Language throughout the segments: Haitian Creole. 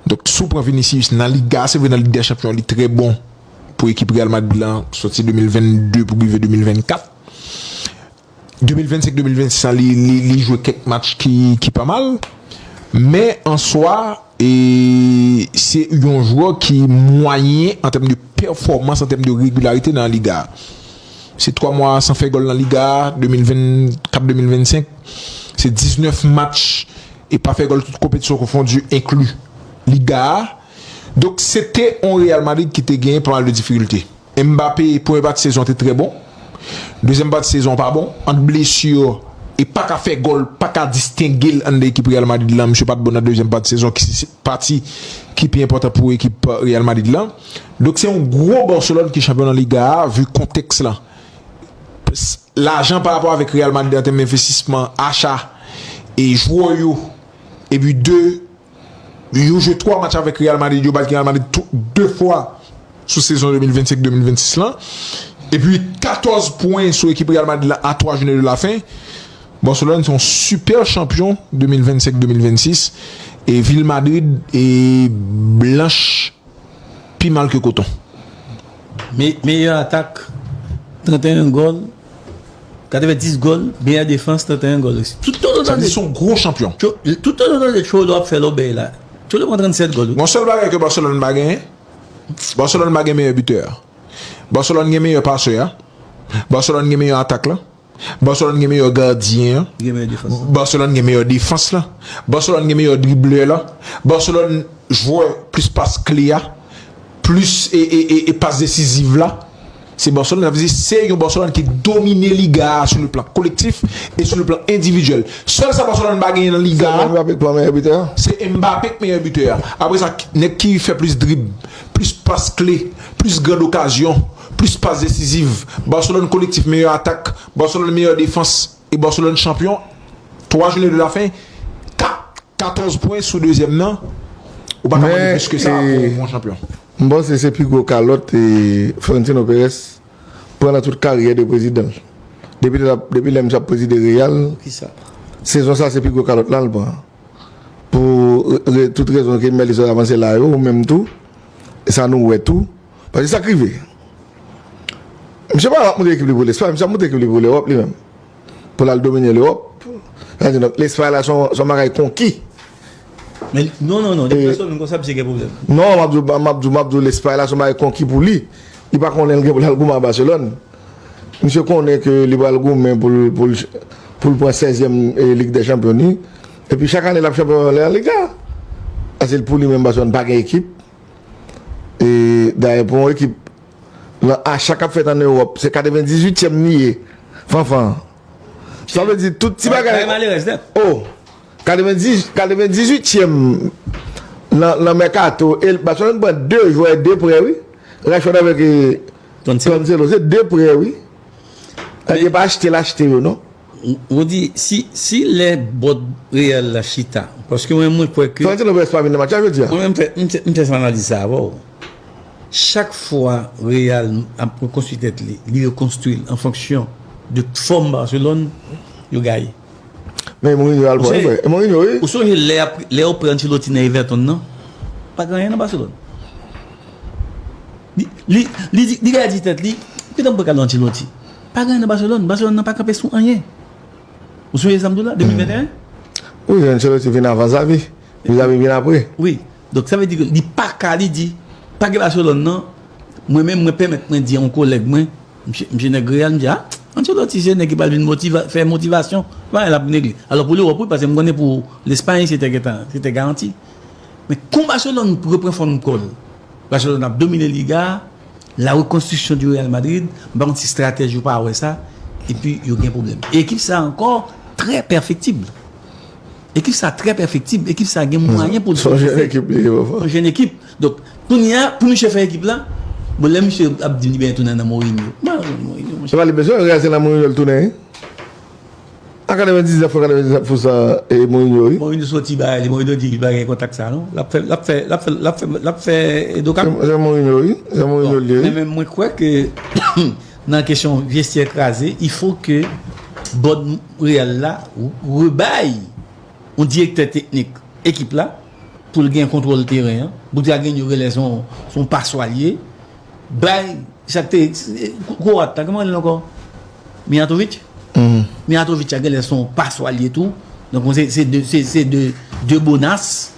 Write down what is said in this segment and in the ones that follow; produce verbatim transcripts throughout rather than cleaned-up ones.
Donk, si w pran Vinicius nan Liga, se vre nan Lig dè Chanpyon, li trè bon pou ekip Real Madrid lan, soti de mil vennde pou rive de mil vennkat. De mil vennsenk, de mil vennsis lan, li, li, li jwe kèk match ki, ki pa mal. Men, an swa, e, se yon jwè ki mwayen an tèm de pèfòmans, an tèm de regilarite nan Liga. Se twa mwa san fè gòl nan Liga, de mil vennkat, de mil vennsenk. Se diznèf match e pa fè gòl, tout konpetisyon konfondi, enkli Liga a. Donk, se te yon Real Madrid ki te genyen pa mal de difikilte. Mbappé, premye pati sezon te trè bon. Dezyèm pati sezon pa bon. Ant blesi e pa ka fè gòl, pa ka distenge l anndan ekip Real Madrid lan. Misye pa t bon nan dezyèm pati sezon, ki se pati ki pi enpòtan pou ekip Real Madrid lan. Donk, se yon gwo Barcelone ki chanpyon nan Liga a, vi kontèks lan. Lajan pa rapò avèk Real Madrid an tèm envestisman, acha e jwè yo. Epi de, yo jwe twa match avèk Real Madrid, yo bat Real Madrid tou, de fwa sou sezon de mil vennsenk, de mil vennsis lan. Epi katòz pwen sou ekip Real Madrid la a twa jounen de la fen. Barcelone se yon sipè chanpyon de mil vennsenk, de mil vennsis. E vil Madrid e blanch pi mal ke koton. Me, meyè atak, trannteyen gòl, katrevendis gòl, meyè defans, trannteyen gòl osi. Tout, tout, Sa vle di se yon gwo chanpyon. Tout, tout, tout, tout, Cholo ap fè lòbèy la. Cholo pran trannsèt gòl, wi. Gon sèl bagay ke Barcelone pa genyen. Barcelone pa gen meyè bitè a. Barcelone gen meyè pasè a. Barcelone gen meyè atak la. Barcelone gen meyè gadyen an. Gen meyè defans. Barcelone gen meyè defans la. Barcelone gen meyè driblè la. Barcelone jwè plis pas kle a. Plis e, e, e, e pas desiziv la. Se Barcelone, sa vle di se yon Barcelone ki domine Liga a sou le plan kolektif e sou le plan endividyèl. Sèl sa Barcelone pa genyen nan Liga a, Mbappé k pa meyè bitè a. Se Mbappé k meyè bitè a. Apre sa, nèg ki fè plis drib, plis pas kle, plis grand okazyon, plis pas desiziv. Barcelone kolektif meyè atak, Barcelone meyè defans e Barcelone chanpyon. Twa jounen de la fen, kat, katòz pwen sou dezyèm nan. Ou pa ka mande plis ke sa pou yon chanpyon. M panse se pi gwo kalòt e Florentino Perez pran nan tout karyè de prezidan l. Depi lè, depi lè misye ap prezide Real, Kisa? Sezon sa se pi gwo kalòt la l pran. Pou re, tout rezon ke Melissa avanse la yo, ou menm tou, e sa nou wè tou. Paske sa k rive. Misye pa ap monte ekip li pou Lespay, misye ap monte ekip li pou Lewòp li menm. Pou l al domine Lewòp. Sa di, donk, Lespay la se yon, se yon bagay konki. Men, non, non, non, depi pèsòn konsa, misye gen pwoblèm. Non, m ap di w, m ap di w, m ap di w, Lespay la se yon bagay konki pou li. Li pa konnen l gen pou l al goumen a Barcelone. Misye konnen ke li pral goumen pou l, pou l, pou l pran sèzyèm e, Lig dè Chanpyon li. Epi chak ane l ap chanpyon La Liga. Paske l pou li menm Barcelone pa gen ekip. E dayè pou yon ekip nan acha k ap fèt ann Ewòp, se katrevendizuityèm li ye. Fanfan. Sa vle di tout ti bagay. Bagay malerèz nèt. Oh, katrevendizuityèm nan, nan mèkato. E Barcelone pran de jwè de prè wi. Rashford avèk e, Cancelo, se de prè wi. Yo pa achte l achte yo non. Ou di, si, si lè bòd Real la chita, paske mwen, mwen kwè ke. Florentino Perez pa vin nan match la jodi a. Mwen menm, m fè, m fè, m fè sa analiz sa avè w. Chak fwa Real ap rekonstwi tèt li, li rekonstwi l an fonksyon de fòm Barcelone, yo gaye. Men Mourinho al pran, wi, frè. E Mourinho, wi. Ou sonje lè, lè yo pran Ancelotti nan Everton nan? Pa gen anyen nan Barcelone. Li, li, li, li, li di tèt li, ki tan pou kal Ancelotti? Pa gen anyen nan Barcelone. Barcelone nan pa kanpe sou anyen. Ou sonje sa m di w la, de mil venteyen? Wi, Ancelotti vin avan Xavi. Xavi vin apre. Wi. Donk, sa vle di ke li pa ka, li di, pa gen Barcelone nan, mwen menm, mwen pèmèt mwen di yon kolèg mwen, misye, misye nèg Real, m di, a, Ancelotti se nèg ki pral vin motiva, fè motivasyon, pa l ap regle. Alò, pou Lewòp, wi, paske m konnen pou Lespay, se te gentan, se te garanti. Men kon Barcelone repran fòm kò l, Barcelone ap domine Liga a, la reconstruction du Real Madrid, m pa konn si stratèj yo pa wè sa, epi yo gen pwoblèm. E ekip sa ankò trè pèfektib. Ekip sa trè pèfektib, ekip sa gen mwayen pou l. Se yon jèn ekip li ye, papa. Yon jèn ekip. Donk, kounye a, pou misye fè ekip la, bon, lè misye ap di m li bezwen tounen nan Mourinho. M pa nan Mourinho, monchè. Se pa li bezwen, Real se nan Mourinho l tounen, wi. An katrevendiznèf pou katrevendiznèf pousan e Mourinho, wi. Mourinho soti ba li, Mourinho di li pa gen kontak sa, non. L ap fè, l ap fè, l ap fè, l ap fè, l ap fè Edoka. Se, se Mourinho, wi. Se Mourinho l ye, wi. Men, men mwen kwè ke nan kesyon vestyè kraze, il faut que bòd Real la rebay yon direktè teknik ekip la, pou l gen kontwòl teren an. Butragueño genlè se yon, se yon paswa l ye. Bay, sa k te, Kroat la, kòman l rele ankò? Mijatovic? Mijatovic la genlè se yon paswa l ye tou. Donk, se, se de, se, se de, de bonas.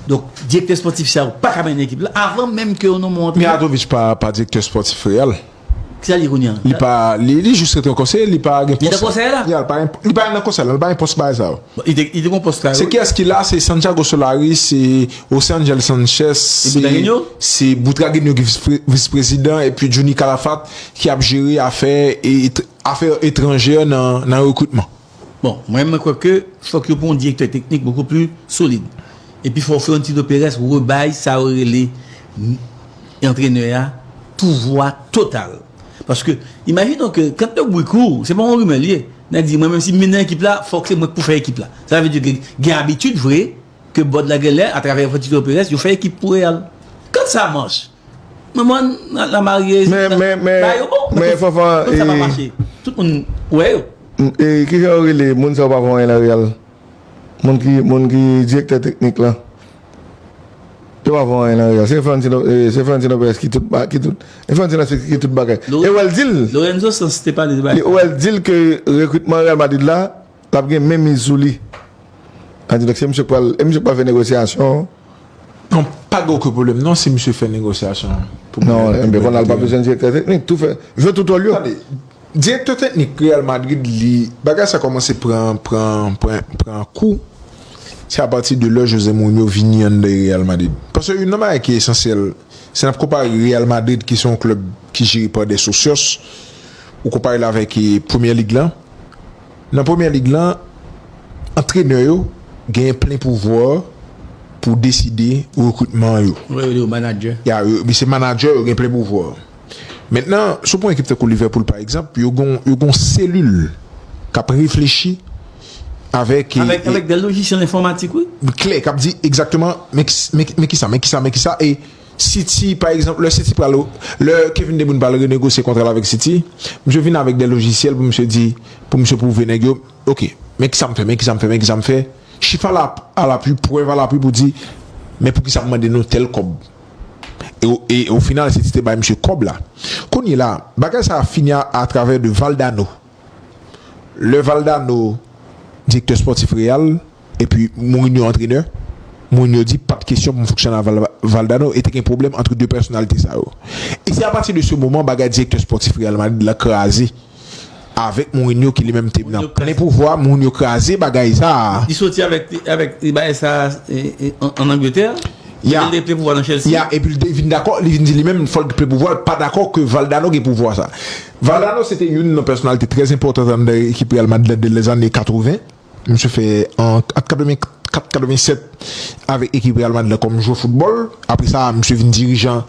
Donk, direktè spòtif sa yo pa ka mennen ekip la avan menm ke yo nonmen yon antrenè. Mijatovic pa, pa direktè spòtif Real. Kisa l ye kounye a? Li pa, li, li jis rete yon konseye, li pa gen pòs. Li nan konsèy la? Ya, li pa, li pa nan konsèy la, li pa gen pòs bagay sa yo. Bon, li te, li te gen pòs la, wi. Se kiyès ki la? Se Santiago Solari, se José Ángel Sánchez, se Butragueño ki vis pre-, vis prezidan, epi Djouny Calafat ki ap jere afè, e, et-, afè etranjè nan, nan rekritman. Bon, mwen, mwen kwè ke fòk yo pran yon direktè teknik bokou pli solid. Epi fò Florentino Perez rebay sa yo rele antrenè a pouvwa total. Paske, imajine w ke kan yo bri kou, se pa yon rimè l ye. Nèg di, mwen menm si m vin nan ekip la, fòk se mwen k pou fè ekip la. Sa vle di ke gen abitid vre ke bòd la genlè, atravè Florentino Perez, yo fè ekip pou Real. Quand ça marche, mwen, mwen, la, la marye, men, la, men, men, ba yo bon. Men, Fanfan, tout sa pa mache. Tout moun wè yo. E, kijan yo rele moun sa yo pa fè anyen nan Real? Moun ki, moun ki direktè teknik la. Yo pa fè anyen nan Real. Se Florentino, e, se Florentino Perez ki tout, ba, ki tout. E Florentino Perez ki tout bagay. E wè l di l. Lorenzo Sanz te pale de bagay. E wè l di l ke rekritman Real Madrid la, l ap gen menm miz sou li. An di, donk, se misye k pral, e misye k pral fè negosyasyon. Non, pa gen okenn pwoblèm, non, si misye fè negosyasyon pou mwen. Non, enben, kounye a l pa bezwen direktè teknik, tou fè, jwe tout wòl yo. Tande, direktè teknik Real Madrid, li, bagay sa kòmanse pran, pran, pran, pran kou. Se apati de lè Jose Mourinho vini anndan Real Madrid. Paske youn nan bagay ki esansyèl, si n ap konpare Real Madrid, ki se yon klèb ki jere pa de socios, ou konpare l avèk, e, Premye Lig la, nan Premye Lig la, antrenè yo genyen plen pouvwa pou deside rekritman yo. Wi, wi, yo manadjè. Ya, yo, se manadjè yo gen plen pouvwa. Mentnan, si w pran ekip tankou Liverpool, pa egzanp, yo gon, yo gon selil k ap reflechi avèk, e, avèk, e, avèk de lojisyon enfòmatik, wi. Klè, k ap di egzakteman, men, men, men kisa, men kisa, men kisa, e City, pa egzanp, lè City pral, lè Kevin De Bruyne pral renegosye kontra l avèk City, misye vin avèk de lojisyèl pou misye di, pou misye pwouve nèg yo, oke, men kisa m fè, men kisa m fè, men kisa m fè. Chif a la, a lapui, prèv a lapui pou di, men poukisa m mande nou tèl kòb. E o, e o final, City te bay misye kòb la. Kounye la, bagay sa a fini a, atravè de Valdano. Lè Valdano, direktè spòtif Real, epi Mourinho antrenè, Mourinho di, pa t kesyon pou m fonksyone ak Val-, Valdano, e te gen pwoblèm ant de pèsonalite sa yo. E se apati de se moman bagay direktè spòtif Real Madrid la kraze. Avèk Mourinho ki li menm te nan plen pouvwa, Mourinho kraze bagay sa a. Li soti avèk, avèk bagay sa a, e, e, an, an Angletè. Ya. Li te plen pouvwa nan Chelsea. Ya, epi li te vin dakò, li vin di li menm, fò l te plen pouvwa, l pa dakò ke Valdano gen pouvwa sa. Valdano se te youn nan pèsonalite trè enpòtan anndan ekip Real Madrid la de lèzane katreven. Misye fè an, ant katrevenkat, katrevennsèt avèk ekip Real Madrid la kòm jwè foutbòl. Apre sa, misye vin dirijan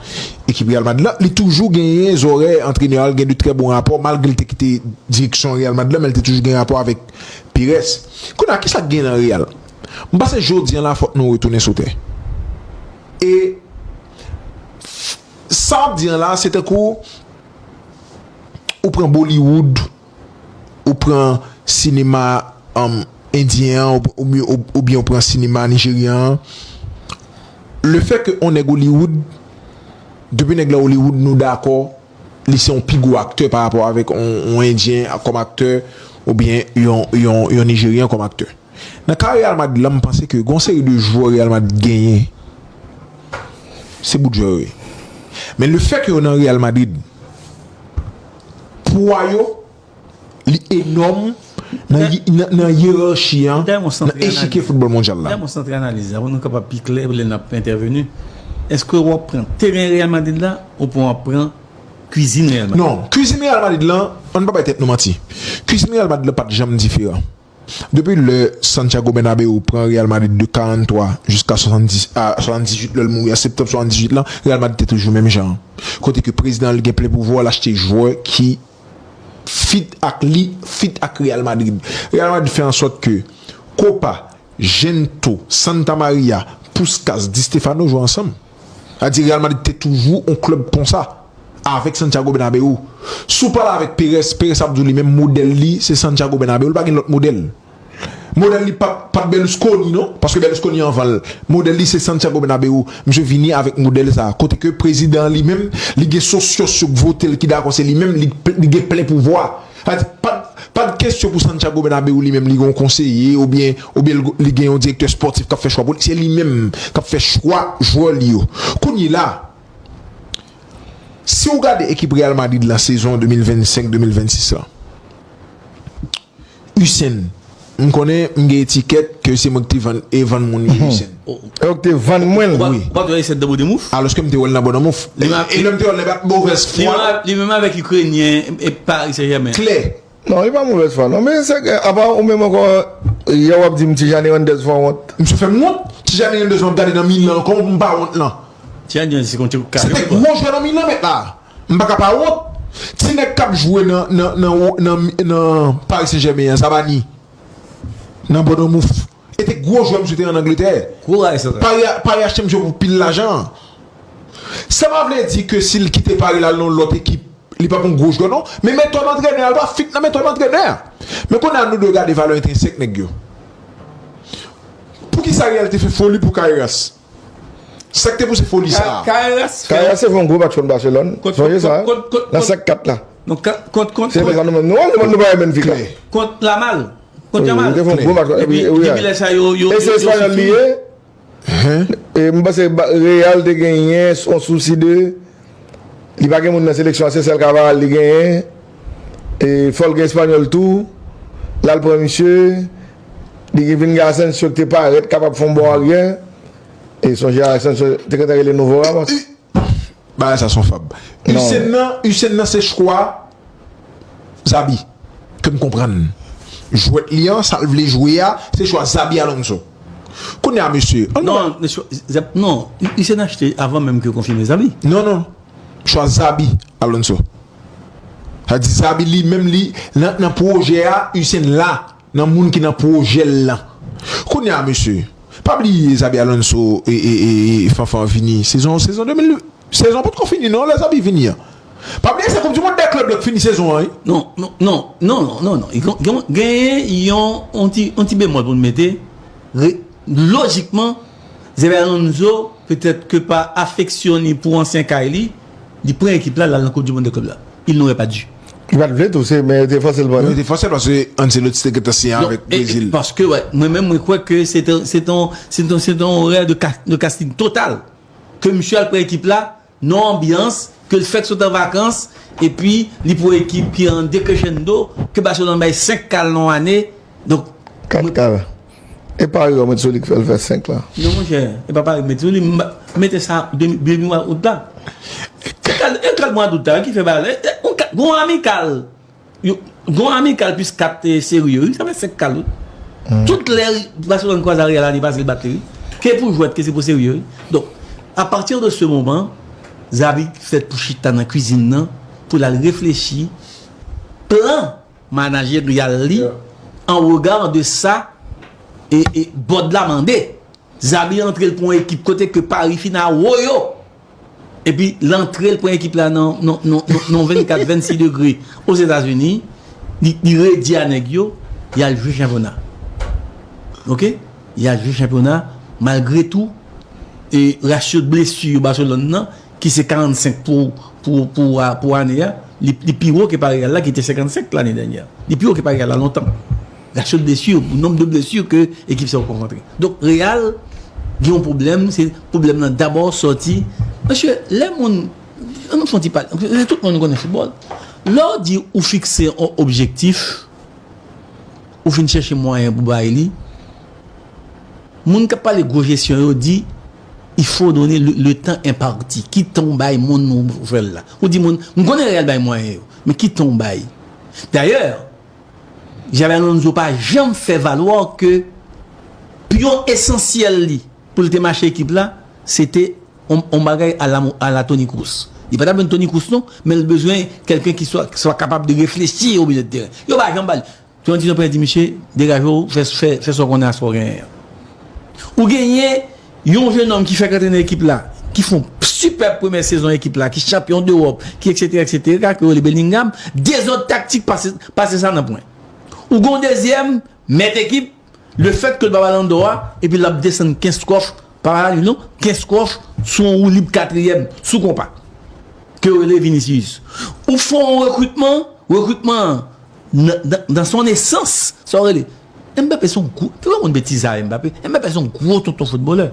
ekip Real Madrid la. Li toujou genyen zòrèy antrenè a, l gen de trè bon rapò, malgre l te kite direksyon Real Madrid la, men l te toujou gen rapò avèk Pires. Kounye a, kisa k gen nan Real? M panse jodi a la, fòk nou retounen sou tè. E sa m ap di a la, se tankou ou pran Bollywood, ou pran sinema, um, endyen an, ou, ou, ou, oubyen ou pran sinema nijeryen an. Lefètke on nèg Hollywood, depi nèg la Hollywood, nou dakò, li se yon pi gwo aktè pa rapò avèk yon, yon endyen kòm aktè, oubyen yon, yon, yon nijeryen kòm aktè. Nan ka Real Madrid la, m panse ke gon seri de jwè Real Madrid genyen, se bout jwè yo ye. Men lefètke yo nan Real Madrid, pwa yo, li enòm nan, nan, nan yerachi an, nan echikye foutbòl mondyal la. Dèyè mwen santre analiz la, pou nou kapab pi klè lè n ap entèveni. Èske w ap pran teren Real Madrid la, oubyen w ap pran kwizin Real Madrid? Non, kwizin Real Madrid la, ann pa bay tèt nou manti. Kwizin Real Madrid la pa t janm diferan. Depi lè Santiago Bernabéu pran Real Madrid de karant twa jiska swasanndis, a, swasanndizuit, lè l mouri an septanm swasanndizuit lan, Real Madrid te toujou menm jan an. Kote ke prezidan an li gen plen pouvwa, l achte jwè ki fit ak li, fit ak Real Madrid. Real Madrid fè an sòt ke Copa, Gento, Santa Maria, Puskas, Di Stefano jwe ansanm. Sa di Real Madrid te toujou yon klèb konsa avèk Santiago Bernabéu. Si w pale avèk Perez, Perez ap di w li menm modèl li, se Santiago Bernabéu, li pa gen lòt modèl. Modèl li pa, pa t Berlusconi non, paske Berlusconi anvan l. Modèl li se Santiago Bernabéu. Misye vini avèk modèl sa. Kote ke prezidan an li menm, li gen sosyos yo k vote l ki dakò se li menm, li, li gen plen pouvwa. Sa di, pa, pa t kesyon pou Santiago Bernabéu li menm, li gen yon konseye oubyen, oubyen li gen yon direktè spòtif k ap fè chwa pou li. Se li menm k ap fè chwa jwè li yo. Kounye la, si w gade ekip Real Madrid la sezon de mil vennsenk de mil vennsis la, Usain, m konnen m gen etikèt ke se mwen ki te vann, e vann moun yo Usain. Yo ki te vann mwen l. Wi. Ou pa t wè Usain nan Bournemouth? Alòske m te wè l nan Bournemouth. E lè m te wè l, lè m pa t movèz fwa. Li menm avèk Ikrenyen e Paris Saint-Germain. Klè. Non, li pa movèz fwa non, men se ke apa ou menm ankò, yè w ap di m Tijani Hernandez fè w wont. Misye fè m wont. Tijani Hernandez m ap gade nan Milan, kòman pou m pa wont lan? Tijani Hernandez se konn ti kare. Se te gwo jwè nan Milan mèt la. M pa ka pa wont. Ti nèg k ap jwe nan, nan, nan, nan, nan Paris Saint-Germain an, Zabani. Nan Bournemouth. E te gwo jwè misye te an Angletè. Gwo rayi sa. Paris, Paris achte misye pou pil lajan. Sa pa vle di ke si l kite Paris l al nan yon lòt ekip, li p ap yon gwo jwè non. Men metòd antrenè a, l pa fit nan metòd antrenè a. Men kounye a nou dwe gade valè entrensèk nèg yo. Poukisa Real te fè foli pou Carreras? Sa k te pouse foli sa a? Carreras fè. Carreras te fè yon gwo match kont Barcelone. Sonje sa. Nan senk kat la. Se pou sa nou menm nou wè nou pa renmen Fika. Kont Lamal. Kont Yamal. Li te fè yon gwo match. Epi depi lè sa yo yo. E se Espanyòl li ye. E m panse Real te genyen yon sousi de li pa gen moun nan seleksyon an, se sèl Carvajal li genyen. E fò l gen Espanyòl tou. L al pran misye. Li vin gen Asensio ki te parèt kapab fè yon bon aryè. E sonje Asensio te gentan rele Nouvo Ramos. Bagay sa se yon fab. Usain nan, Usain nan se chwa Xabi. Ke m konprann. Jwèt li an, sa l vle jwe a, se chwa Xabi Alonso. Kounye a mesye, ann wè. Non, non, Usain achte avan menm ke yo konfime Xabi. Non, non. Chwa Xabi Alonso. Sa di Xabi li menm li nan, nan pwojè a, Usain la. Nan moun ki nan pwojè l lan. Kounye a mesye, pa bliye Xabi Alonso e, e, e, e Fanfan vini sezon, sezon de mil, sezon an potko fini non lè Xabi vini an. Pa bliye se koup di mond dè klèb la k fini sezon an wi. Non, non, non, non, non, non, non. Gen, gen, genyen yon, yon ti, yon ti bemòl pou n mete. Re, lojikman, Xabi Alonso, petèt ke pa afeksyon ni pou ansyen kay li, li pran ekip la, l al nan koup di mond dè klèb la. Il n'aurait pas dû. Li pa t vle tou, se men yo te fòse l pran li. Yo te fòse l paske Ancelotti te gentan siyen avèk Brezil. Paske wè, mwen menm mwen kwè ke se te se te yon se te yon se te yon erè de de casting total ke misye al pran ekip la nan yon anbyans ke l fèk sot an vakans epi li pran ekip ki an decrescendo ke Barcelone bay senk kal nan yon ane. Donk kat kal. E pari yo met sou li k fè l fè senk la. Non monchè, e pa pari met sou li, m mete sa de, de mwa out la. E kal, e kal mwa dout la ki fè bagay la. E, e, on ka, gon amikal. Yo, gon amikal plis kat e seri yo, wi, sa fè senk kal wi. Tout lè Barcelone kwaze Real ane pase l bat li wi. Ke pou jwèt ke se pou seri yo wi. Donk, a partir de ce moment, Xavi fèt pou chita nan kwizin nan, pou l al reflechi plan manajerial li an rega de sa e, e bòd la mande. Xabi antre l pou yon ekip kote ke Paris fin a wo yo. Epi l antre l pran ekip la nan nan nan nan vennkat, vennsis degre Ozetazini. Li, li redi a nèg yo, y al jwe chanpyona. Oke? Y al jwe chanpyona malgre tou e rasyo blesi Barcelone nan ki se karannsenk pou, pou, pou, pou ane a, li, li pi wo ke pa Real la ki te senkannsenk lane dènyè. Li pi wo ke pa Real la lontan. Rasyo blesi, nonb de blesi ke ekip sa yo konsantre. Donk Real gen yon pwoblèm, se pwoblèm nan dabò sòti. Mesye, lè moun, ann nou fè yon ti pale, se tout moun nou konnen foutbòl. Lè w di ou fikse yon objektif, ou fin chèche mwayen pou bay li, moun k ap pale gwo jesyon yo di il faut donner le, le temps imparti. Ki tan w bay moun ou fè l la? Ou di moun, m konnen Real bay mwayen yo, men ki tan w bay? Dayè, Xabi Alonso pa janm fè valwa ke pyon esansyèl li pou l te mache ekip la, se te yon, yon bagay ala, ala Toni Kroos. Li pa t ap jwenn Toni Kroos non, men l bezwen kèlken ki swa, swa kapab de reflechi o milye de teren. Yo pa janm ba l. Florentino Perez di misye, degaje w, fè, fè, fè sa w konnen ak sa w genyen an. Ou genyen yon jennonm ki fèk rantre nan ekip la, ki fè yon sipèb premyè sezon ekip la, ki chanpyon dewòp, ki etsetera, etsetera, ke yo rele Bellingham, dezòd taktik pase, pase sa nan pwen. Ou gen yon dezyèm, mèt ekip, Lefètke l pa Balon dò a, epi l ap desann kenz kòf, pa Balon non, kenz kòf sou yon woulib katriyèm, sou konpa. Ke yo rele Vinicius. Ou fè yon rekritman, rekritman an, nan, nan, nan son esans, sa w rele. Mbappé se yon gwo, tout moun betize avè Mbappé. Mbappé se yon gwo tonton foutbolè.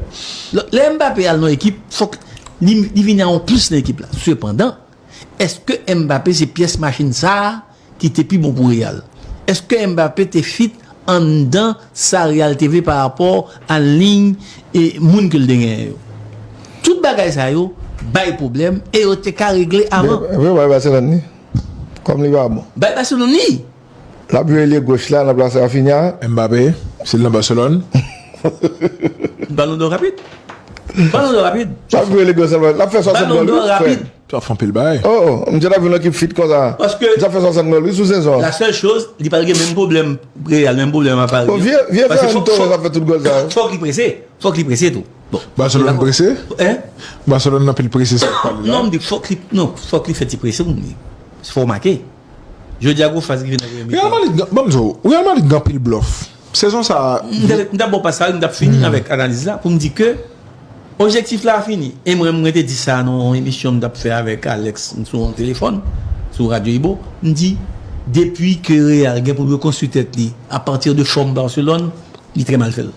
Lè, lè Mbappé al nan ekip, fòk li, li vini a yon plis nan ekip la. Sepandan, èske Mbappé se pyès machin sa a ki te pi bon pou Real? Èske Mbappé te fit anndan sa Real te vle pa rapò a liy e moun ke l te genyen yo? Tout bagay sa yo bay pwoblèm e yo te ka regle avan. Mwen wè Barcelone ni. Kòm li pa bon. Bay Barcelone ni. L ap jwe lye goch la nan plas Rafinha. Mbappé, si l nan Barcelone. Balon dò rapid. Balon dò rapid. L ap jwe lye goch la, l ap fè swasant gòl wi, frè. Sa fè anpil bagay. Oh, oh, m te ta vin nan ekip fit konsa. Paske m ta fè swasant gòl wi sou sezon an. La sèl choz, li pral gen menm pwoblèm Real, menm pwoblèm a Paris. Oh, vye, vye Ferran Torres ap fè tout gòl sa yo. Fòk li prese. Fòk li prese tou. Bon. Barcelone prese? Hein? Barcelone nan pil prese sa pale la. Non, m di fòk li, non, fòk li fè ti prese pou li. Fò make. Jodi a gwo faz ki vin nan premye mitan. Real Madrid, ban m di w, Real Madrid gen anpil blòf. Sezon sa a, m t ap, m t ap bon pas la, m t ap fini avèk analiz la pou m di ke objektif la fini. E mwen, mwen te di sa nan yon emisyon m t ap fè avèk Alex sou yon telefòn, sou Radyo Ibo. M di, depi ke Real gen pou l rekonstwi tèt li apati de fòm Barcelone, li trè mal fè l.